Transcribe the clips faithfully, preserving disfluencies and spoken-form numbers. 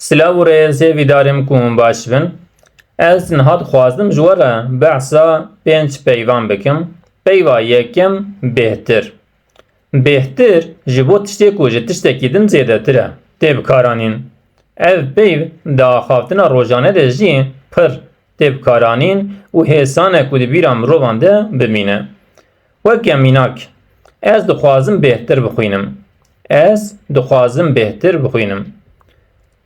Silav û rêz, hêvîdarim ku hûn baş bin. Ez niha dixwazim ji we re behsa pênc peyvan bikim. Peyva yekem, bêhtir. Bêhtir ji bo tiştê ku ji tiştekî din zêdetir e, tê bikaranîn. Ev peyv di axaftina rojane de jî pir tê bikaranîn û hêsan e ku di bîra mirovan de bimîne. Weke mînak, ez dixwazim bêhtir bixwînim. Ez dixwazim bêhtir bixwînim.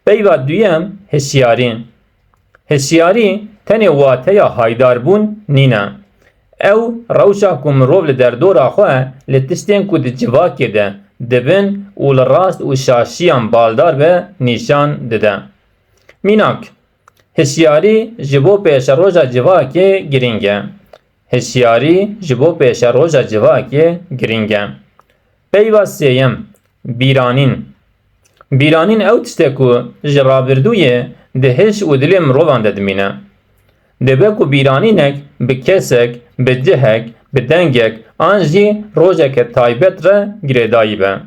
Peyva duyem, hişyarî. Hişyarî tenê wateya haydarbûn nîne. Ew rewşa ku mirov li derdora xwe li tiştên ku di civakê de dibin û li rast û şaşiyan baldar be nîşan dide. Mînak, hişyarî ji bo pêşeroja civakê girîng e. Hişyarî ji bo pêşeroja civakê girîng e. Peyva sêyem, bîranîn. Bîranîn ew tişt e ku ji rabirdûyê di hiş û dilê mirovan de dimîne. Dibe ku bîranînek bi kesek, bi cihek, bi dengek an jî rojeke taybet re girêdayî be.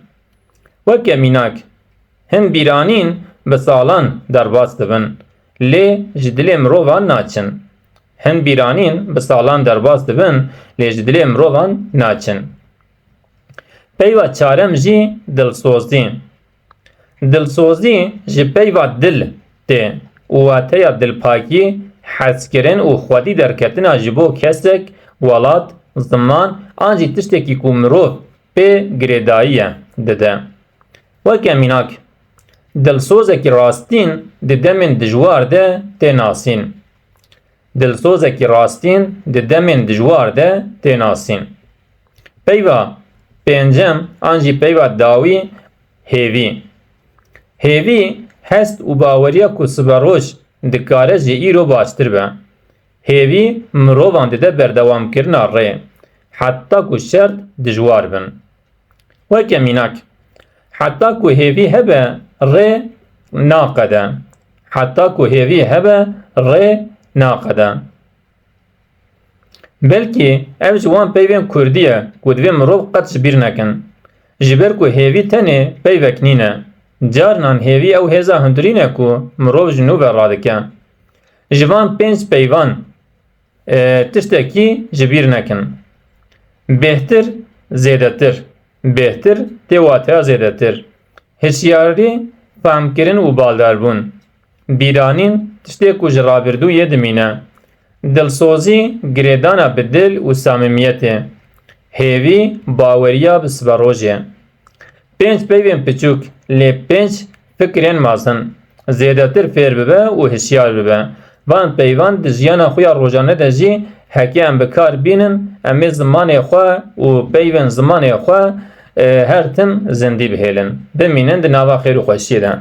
Weke mînak, hin bîranîn bi salan derbas dibin, lê ji dilê mirovan naçin. Hin bîranîn bi salan derbas dibin, lê ji dilê mirovan naçin. Peyva çarem jî dilsozî. Dilsozî ji peyva dil tê û wateya dilpakî, hezkirin û xwedî derketina ji bo kesek, welat, ziman an jî tiştekî ku mirov pê girêdayî ye, dide. Weke mînak, dilsozekî rastîn di demên dijwar de tê nasîn. Dilsozekî rastîn di demên dijwar de tê nasîn. Peyva pêncem an jî peyva dawî, hêvî. Hêvî hest û baweriya ku siberoj dikare ji îro baştir be. Hêvî mirovan dide berdewamkirina rê, heta ku şert dijwar bin. Weke mînak, heta ku hêvî hebe rê naqede. Heta ku hêvî hebe rê naqede. Belkî ev ji wan peyvên kurdî ye ku divê mirov qet ji bîr nekin. Ji ber ku hêvî tenê peyvek nîne. Carinan hêvî ew hêza hundirîn e ku mirov ji nû ve radike. Ji van pênc peyvan e, tiştekî ji bîr nekin. Bêhtir, zêdetir. Bêhtir tê wateya zêdetir. Hişyarî, fehmkirin û baldarbûn. Bîranîn, tiştê ku ji rabirdûyê dimîne. Dilsozî, girêdana bi dil û samîmiyetê. Hêvî, baweriya bi siberojê. Pênc peyvên piçûk, lê pênc fikirên mezin. Zêdetir fêr bibe û hişyar bibe. Van peyvan di jiyana xwe ya rojane de jî heke em bi kar bînin, em ê zimanê xwe û peyvên zimanê xwe, e, her tim zindî bihêlin. Bimînin di nava xêr û xweşiyê de.